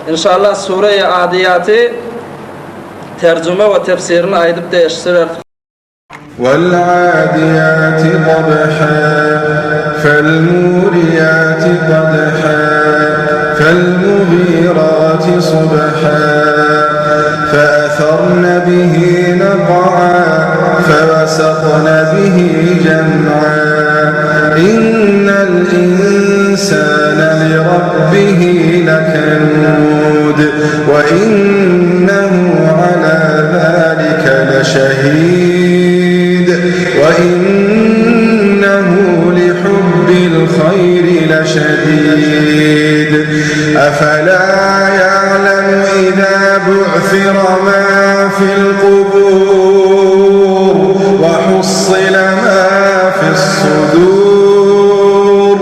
Inşallah Sure-i Adiýaty terjüme we tefsirini aýdyp-da eşitdireris. Wal-adiýati dabha, fal-muriýati kadha, fal-mugyraty subha, fa-atharna bihi naq'a, fa-wasatna bihi jam'a, innal insana li-rabbihi lakanud, wa innehu ala zalika leşehid, we innehu lihubbil haýri leşedid. Efela ýa'lemu iza bu'sira ma fil kubur, we hussila ma fis sudur.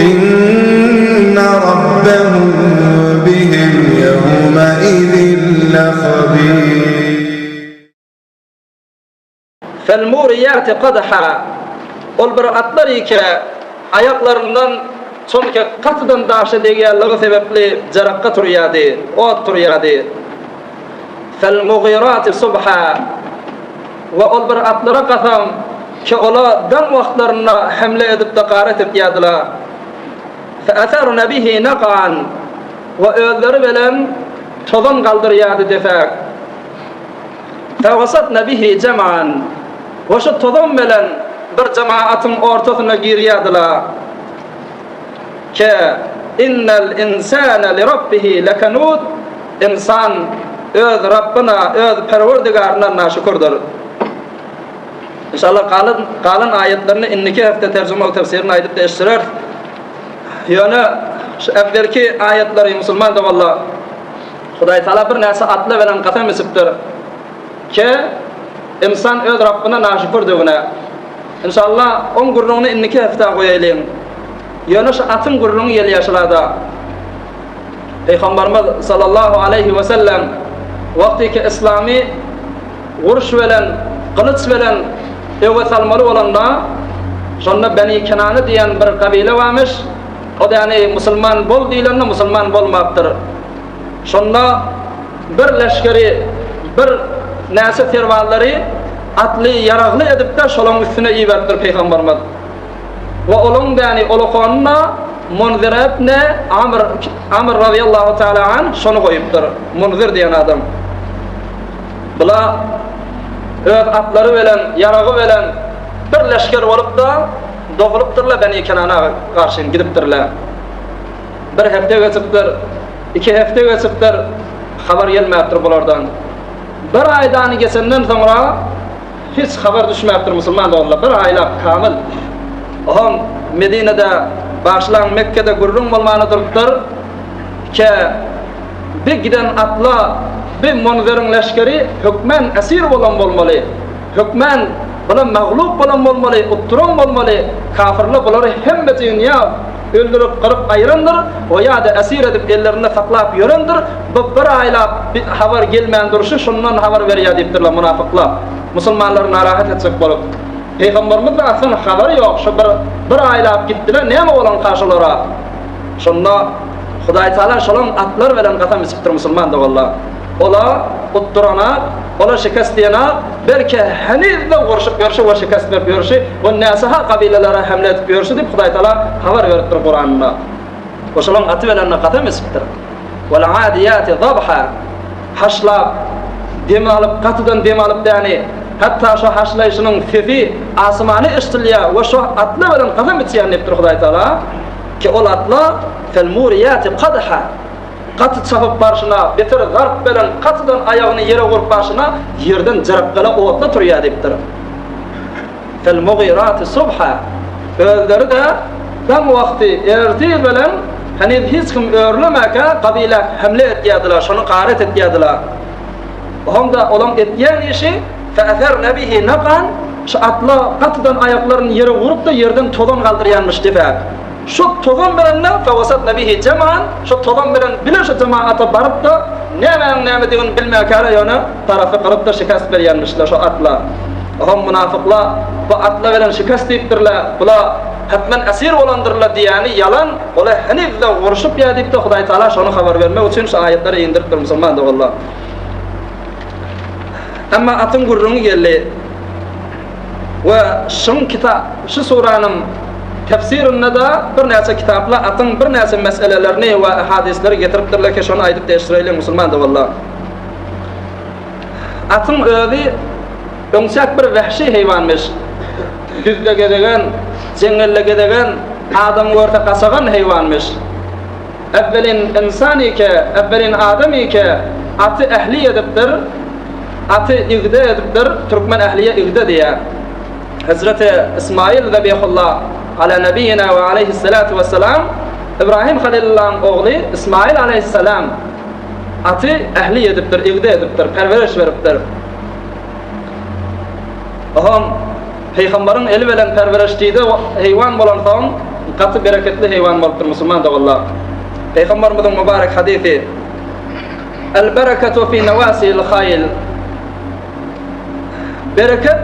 Inne rabbehum bihim ýewmeizin lehabir. Felmuriýati kadha, Ol bir atlar ike aýaklaryndan çonke gatydan daşa degýänligi sebäpli jarakga turýardy, ot turýardy. Felmugirati subha, We ol bir atlara kasam ki ola daň wagtlarynda hemle edip-de garat etýärdiler. Featharna bihi naqan, We özleri bilen tozan galdyrýardy depäk. Fewasatna bihi jem'an, We şu tozan bilen bir jemagatyň ortasyna girýärdiler. Ke, Innel insane li rabbihi lekenud, Ynsan öz Rabbyna, öz Perwerdigaryna naşükürdir. Inşallah galan, galan aýatlaryny indiki hepde terjime we tefsirini aýdyp-da eşitdireris. Ýöne şu äwwelki aýatlary musulman doganlar Hudaý Taala birnäçe atlar bilen kasam içipdir ke, ynsan öz Rabbyna naşükürdigine. Inşallah, oň gürrüňini indiki hepdä goýaýlyň. Ýöne şu atyň gürrüňi gelýär şulada. Pygamberimiz sallallahu aleýhi we sellem wagtyky yslamy uruş bilen, gylyç bilen öwe salmaly bolanda, şonda Beni Kenana diýen bir gabile barmyş, O ýagny musulman bol diýlende musulman bolmapdyr. Şonda bir leşgeri, bir näçe serbazlary atly, ýaragly edip-de şolaň üstüne iberipdir pygamberimiz. We olaň ýagny olakonyna Munzir ibn Amr, Amr razyýallahu taala anh şony goýupdyr. Munzir diýen adam. Bula öz atlary bilen, ýaragy bilen bir leşger bolup-da Dogulypdyrlar Beni Kenana garşy gidipdirler. Bir hepde geçipdir, iki hepde geçipdir, habar gelmäpdir bulardan. Bir aýdany geçenden soňra hiç habar düşmäpdir musulman doganlar, bir aýlap kamyl. Oňam Medinede, bagyşlaň Mekgede gürrüň bolmany durupdyr. Ke bi giden atla bi Munziriň leşgeri hökmän esir bolan bolmaly. Hökmän bular maglup bolan bolmaly, utduran bolmaly, kafyrlar bulary hemmesini ýa öldürip, gyryp aýyrandyr we ýa-da esir edip ellerinde saklap ýörendir, bu bir aýlap bir habar gelmän durşy şundan habar berýär diýipdirler munafyklar, musulmanlary narahat etjek bolup. Pygamberimiz-de aslan habary ýok, şu bir bir aýlap gitdiler, näme bolanka şolara? Şonda Hudaýtagala şolaň atlary bilen kasam içipdir musulman doganlar. Ola utdurana, ola şikest diýena, belki heniz-de urşup ýörşi we şikest berip ýörşi we näsaha kabylalara hemle edip ýörşi diýip Hudaýtagala habar beripdir Kuranynda. We şolaň aty bilen-de kasam içipdir. Wal-adiýati zabha, haşlap, dem alyp, gatydan dem alyp däni, hatda şo haşlaýşynyň sesi asmana eşidilýär we şo atlar bilen kasam içýän diýipdir Hudaýtagala, ki ol atlar fel-muriýati kadha, Gaty çapyp barşyna, beter zarp beren gatydan aýagyny ýere urup barşyna, ýerden jyrkgala otla turýar diýipdir. Fel-mugirati subha. Özleri-de daň wagty, ertir bilen heniz hiç kim örlemäkä gabila hemle etýärdiler, şony garet etýärdiler. Oňda olaň etýän işi fe-eserne bihi nakan, şu atla gatydan aýaklaryny ýere urup-da ýerden tozan galdyrýanmyş diýip. Şu tozan bilen-de, fewasatna bihi jem'an, şu tozan bilen bile şu jemagata baryp-da, nämäniň nämedigini bilmäkäre ýöne tarapy gyryp-da şikest berýänmişler şu atla. Oňam munafyklar bu atla bilen şikest diýipdirler, bula. Hetmen esir bolandyrlar diýýäni ýalan, olar heniz-de urşup ýa diýipdir, Hudaý Tagala şony habar bermek üçin şu aýatlary indiripdir musulman doganlar. Emma atyň gürrüňi geldi we şuň kita şu suranyň tefsirinde-de birnäçe kitaplar atyň birnäçe meselelerini we hadysleri getiripdirler ki, şony aýdyp deşdireýliň musulman doganlar. Atyň özi öňçäk bir wehşi heýwanmyş. Düzde gezegen, jeňňelde gezegen, adam görse gaçagan heýwanmyş. Äwwelin ynsan ike, äwwelin adam ike, aty ähli edipdir, aty igde edipdir, türkmen ähliye igde diýýär. Hezreti Ismaýyl Zebihullah, ala nebiýina we aleýhissalatu wessalam, Ybrahym Halylullahyň ogly Ismaýyl aleýhissalam aty ähli edipdir, igde edipdir, perweriş beripdir. Oňam Pygambaryň eli bilen perwereşdide heýwan bolansoň, gaty bereketli heýwan bolupdyr musulman doganlar. Pygambarymyzyň mübarek hadysy, El bereketu fi nawasil haýl. Bereket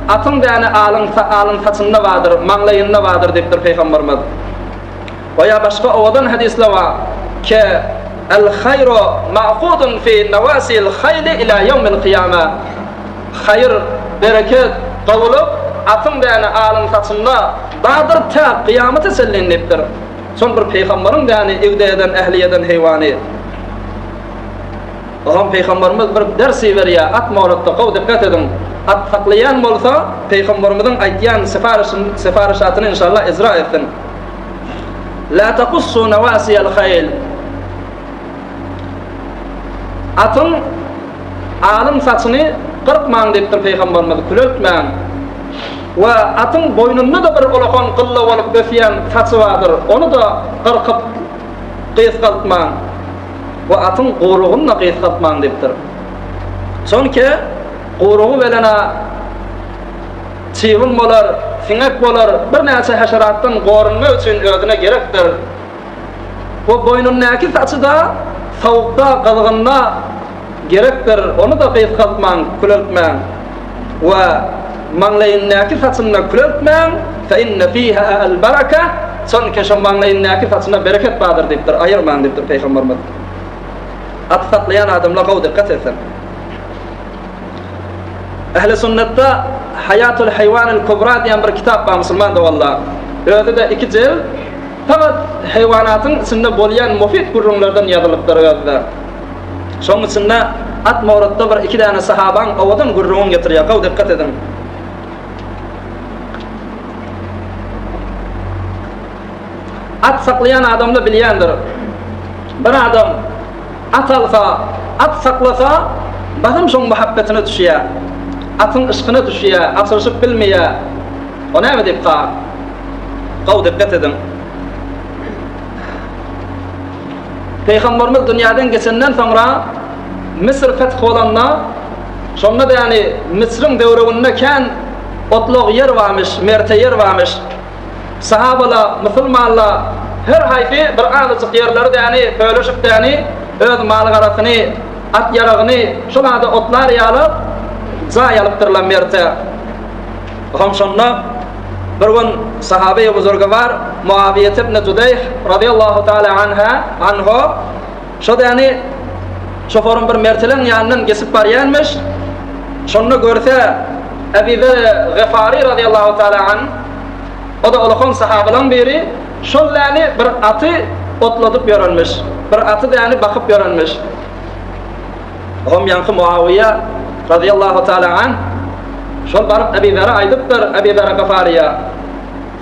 atyň däne alyň alyň saçynda bardyr, maňlaýynda bardyr diýipdir Pygambarymyz. We ýa başga owadan hadyslar bar, ke El haýru ma'hudun fi nawasil haýli ila ýewmil kyýama. Haýyr, bereket, gowulyk atyň däne alyň saçynda bardyr tä kyýamata çenli diýipdir. Şol bir pygambaryň däni igde eden ähli eden heýwany. Oňam pygambarymyz bir ders iberýär, at molatda gowy dikkat ediň. At saklaýan bolsa pygambarymyzyň aýtýan syfaryşatyny inşallah icra etsin. La takussu nawasiyal haýl. Atyň alyn saçyny gyrkmaň diýipdir pygamberimiz, küleltmäň. We atyň boýnunda-da bir ulakan gylla bolup ösýän saçy bardyr, ony-da gyrkyp gysgaltmaň. We atyň gurugyny-da gysgaltmaň diýipdir. Çünki gurugy bilen-ä çybyn bolar, siňek bolar, birnäçe häşeratdan goranmak üçin özüne gerekdir. We boýnundaky saçy-da sowukda, gyzgynda gerekdir, ony-da gysgaltmaň, küleltmäň. We maňlaýyndaky saçyny-da küleltmäň, fe inne fiha el-bereke, çünki şo maňlaýyndaky saçynda bereket bardyr diýipdir, aýyrmaň diýipdir Pygamberimiz. At saklaýan adamlar gowy dykgat etsin. Ähli sünnetde Haýatul Haýwanil Kubra diýen bir kitap bar musulman doganlar. Özi-de iki jild. Fakat heýwanatyň içinde bolýan mufid gürrüňlerden ýazylypdyr özde. Şoň içinde at mowrutda bir iki däne sahabaň owadan gürrüňin getirýär. Gowy dikkat ediň. At saklaýan adamda bilýändir. Bir adam at alsa, at saklasa, basym şoň muhabbetine düşýär. Atyň yşkyna düşýär, açylyşyp bilmeýär. O näme diýip ga? Gowy dikkat ediň. Pygamberimiz dünýäden geçenden soňra Müsür feth bolanda, şonda da ýani Müsrüň döwreginde kän otlak ýer barmyş, merte ýer barmyş. Sahabalar, musulmanlar her haýsy bir azajyk ýerleri de ýani bölüşip de ýani öz mal-garasyny, at-ýaragyny şol ada otlar ýaly jaý alypdyrlar merte. Hom şonda bir gün sahabeýi buzurgywar Muawiýet ibn Judeýh razyýallahu taala anha anhu şo däni şoforyň bir merteleň ýanyndan geçip barýanmyş. Şonda görse Ebi Zer Gefari razyýallahu taala an o-da ulakan sahabalaň biri şol däni bir aty otladyp ýörenmiş. Bir aty däni bakyp ýörenmiş. Oňam ýaňky Muawiýa razyýallahu taala anh şol baryp Ebi Zere aýdypdyr, Ebi Zere Gafaryýa,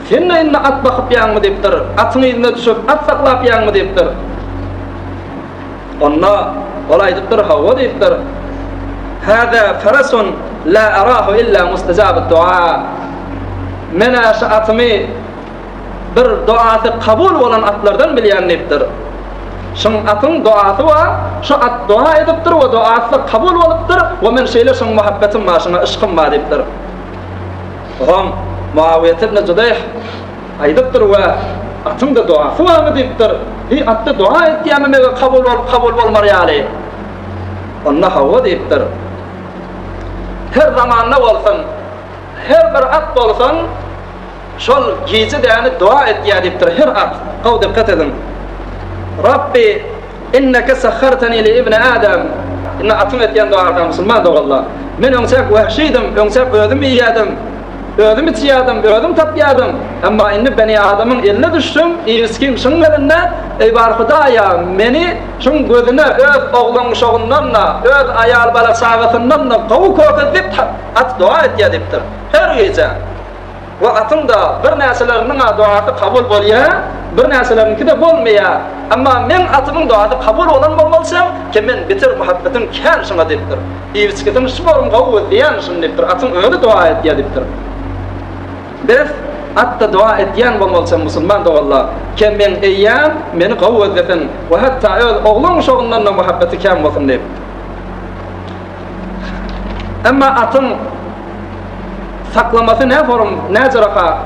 Sen-de indi at bakypýaňmy diýipdir, atyň yzyna düşüp, at saklapýaňmy diýipdir. Onda ol aýdypdyr, Hawa diýipdir. Hâzâ farasun lâ arahu illa mustajabud dua. Men-ä şu atymy bir doasy kabul bolan atlardan bilýän diýipdir. Şuň atyň doasy bar, şu at doa edipdir we doasy kabul bolupdyr we men şeýle şuň muhabbetim bar, şuňa yşkym bar diýipdir. Oňam Muawiýet ibn Judeýh aýdypdyr we atyň-da doasy barmy diýipdir. Heý atda doa etýärmi meger kabul bolup kabul bolmar ýaly. Onda hawa diýipdir. Her zamanda bolsun, her bir at bolsun. Şol gije däni doga etýär diýipdir her at. Gowy dykgat ediň. Rabbi inneke sahhartani li ibni Adam. Indi atyň etýän dogasy musulman doganlar. Men öňçäk wahşyydym, öňçäk özüm iýýädim, özüm içýädim, özüm tapýadym. Emma indi beni Adamyň eline düşdüm, iýip-içgim şuň elinde. Eý bar Hudaýa, meni şuň gözüne öz oglan-uşagyndan-da, öz aýal-bala-çagasyndan-da gowy kökez diýip at doga etýär diýipdir. Her gije. We atyň-da birnäçeleriniň-ä dogasy kabul bolýar, birnäçeleriniňki-de bolmaýar. Emma meň atymyň dogasy kabul bolan bolmalyşam, ki men beter muhabbetiň kän şuňa diýipdir. Iýip-içgisini şu borum gowy gözleýän şuny diýipdir, atyň özi doga etýär diýipdir. Biz atda doga etýän bolmalyşam musulman doganlar, ki meň eýäm meni gowy gözlesin we hatda öz oglan-uşagyndan-da muhabbeti kän bolsun diýip. Emma atyň saklamasy nä forum, näceraka?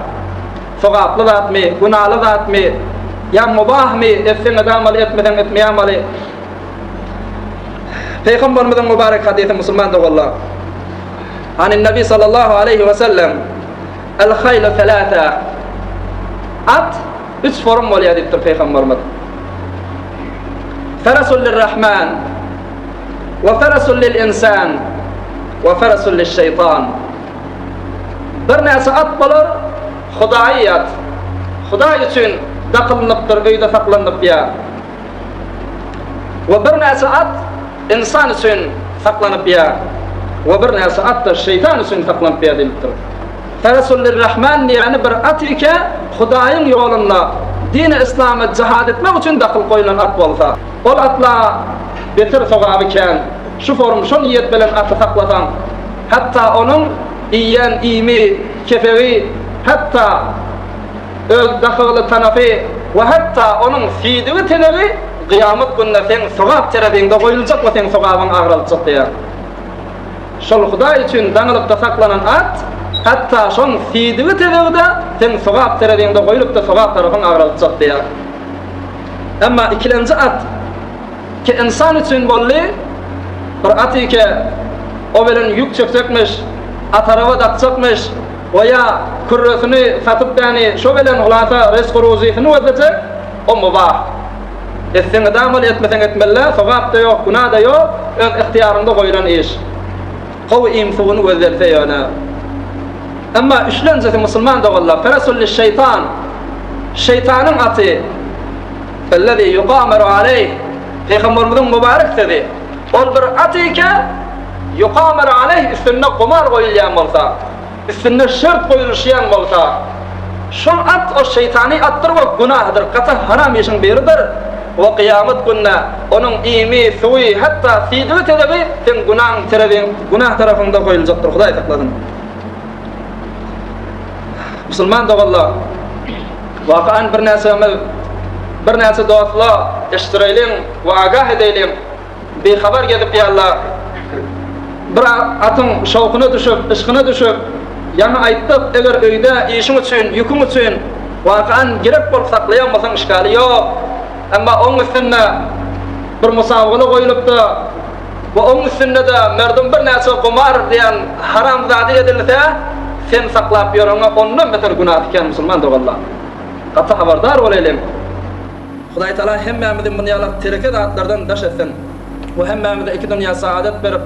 Sogaply zatmy, günaly zatmy, ýa mubahmy, etseň edamaly, etmeseň etmeýämaly? Pygamberimiziň mübarek hadysy musulman doganlar. Anin Nabi sallallahu aleyhi we sellem El haylu thalatha At üç forum bolýar diýipdir Pygamberimiz. Farasul lirrahman We farasul lil insan we farasul liş şeýtan. Birnäçe at bolar, Hudaýy at. Hudaý üçin dakylynypdyr, öýde saklanyp ýa. We birnäçe at insan üçin saklanyp ýa. We birnäçe at-da şeýtan üçin saklanyp ýa diýlipdir. Farasul lirrahman diýýäni bir at ike Hudaýyň ýolunda dini yslama jihad etmek üçin dakylyp goýlan at bolsa. Ol atla beter sogaby kän. Şu forum şo niýet bilen aty saklasaň, hatda onuň iýýän iými, kefegi, hatda öz dahyly tanapy we hatda onuň siýdigi tenegi gyýamat gününe seň sogap tereziňde goýuljak we seň sogabyňy agraljak diýýär. Şol Hudaý üçin daňylypda saklanan at, hatda şoň siýdigi tezegi-de seň sogap tereziňde goýulypda sogap tarapyňy agraljak diýýär. Emma ikilenji at ki ynsan üçin boldy, bir at ike o bilen ýük çekjekmiş, at-araba dakjakmyş we ýa kürresini satyp ýany şo bilen hulasa rysgy-ruzysyny gözlejek, o mubah. Etseň edamaly, etmeseň etmeli, sogap-da ýok, günä-de ýok, öz ygtyýaryňda goýlan iş. Gowy iým-suwuny gözlelse ýöne. Emma üçlenjisi musulman doganlar, feresul liş-şeýtan, şeýtanyň aty, ellezî ýukameru aleýh, Pygamberimiziň mübarek sözi, ol bir at eke, ýukameru aleýh üstünde gumar goýulýan bolsa, üstünde şert goýulyşýan bolsa, şol at o şeýtany atdyr we günahdyr, gaty haram işiň biridir we kyýamat gününe onuň iými, suwy, hatda siýdigi-tezegi seň günaň tereziň, günah tarapyňda goýuljakdyr, Hudaý saklasyn. Musulman doganlar, wakan birnäçemiz, birnäçe dostlar eşitdireýliň we agah edeýliň, bihabar gezip ýärler. Bir atyň şowkuna düşüp, yşkyna düşüp, ýaňy aýtdyk, eger öýde işiň üçin, ýüküň üçin wakan gerek bolup saklaýan bolsaň işgali ýok. Emma oň üstünde bir musabagalar goýulypda, We oň üstünde-de merdum birnäçe gumar diýen haram zady edilse, sen saklap ýöreňe ondan beter günäsi kän musulman doganlar. Gaty habardar bolaýlyň. Hudaý Taala hemmämizi munýalak tereke zatlardan daş etsin we hemmämize iki dünýä saadat berip,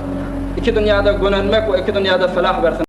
iki dünýäde gönenmek we iki dünýäde felah bersin.